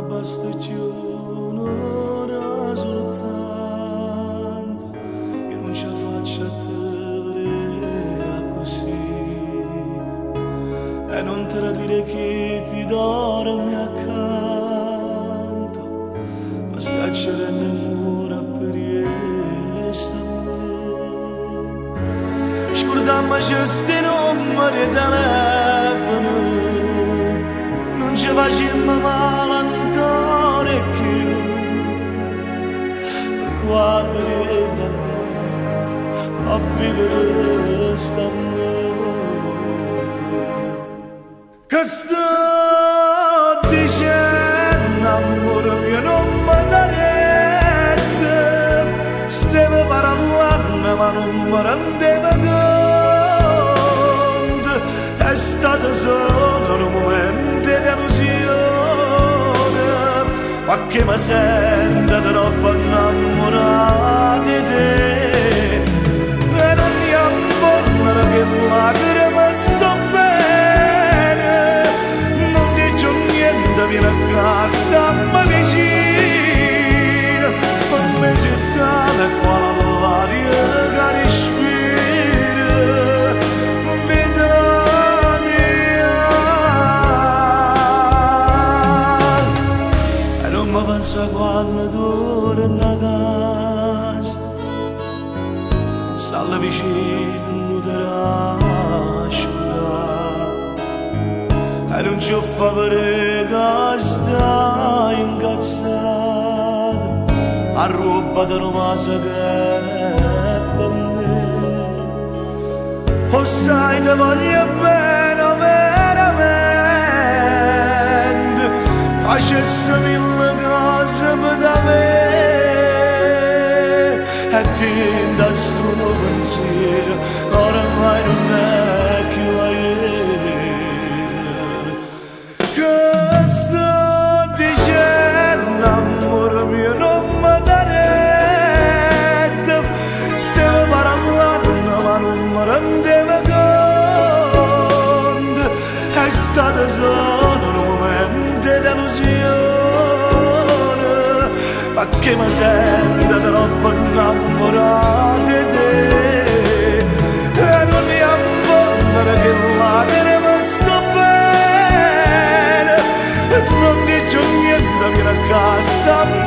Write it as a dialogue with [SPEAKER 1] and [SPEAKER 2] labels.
[SPEAKER 1] basta più un'ora soltanto, io non ce la faccio a te vedere così, e non te la dire che ti dormi accanto, ma stai cercando per a me. Scordammi questi numeri di telefono, non ci facciamo male ancora più, per quanto ti manca a vivere st'amore. Che sto dicendo, amore mio, non mi dare retta, stavo parlando ma non mi rendevo conto, è stato solo un momento di delusione, ma che mi sento troppo innamorato di te, e non mi affonda che lacrime sto bene, non dico niente, vieni a casa, stammi vicino, per me sei tale quale l'aria che respiro, vita mia. E non mi penso quando torno a casa, sta vicino, non ti lascerà, e non ci fa vedere che stai incazzato, a ruba di una che è per me. O sai, ti voglio bene veramente, facessi mille cose per te, e dentro a sto pensiero oramai non è più ieri. Che sto dicendo, amore mio, non mi dare retta, stavo parlando ma non mi rendevo conto, è stato solo un momento di delusione, ma che mi sento troppo innamorato di te, e non mi affonda che lacrime sto bene, non dico niente, vieni a casa, stammi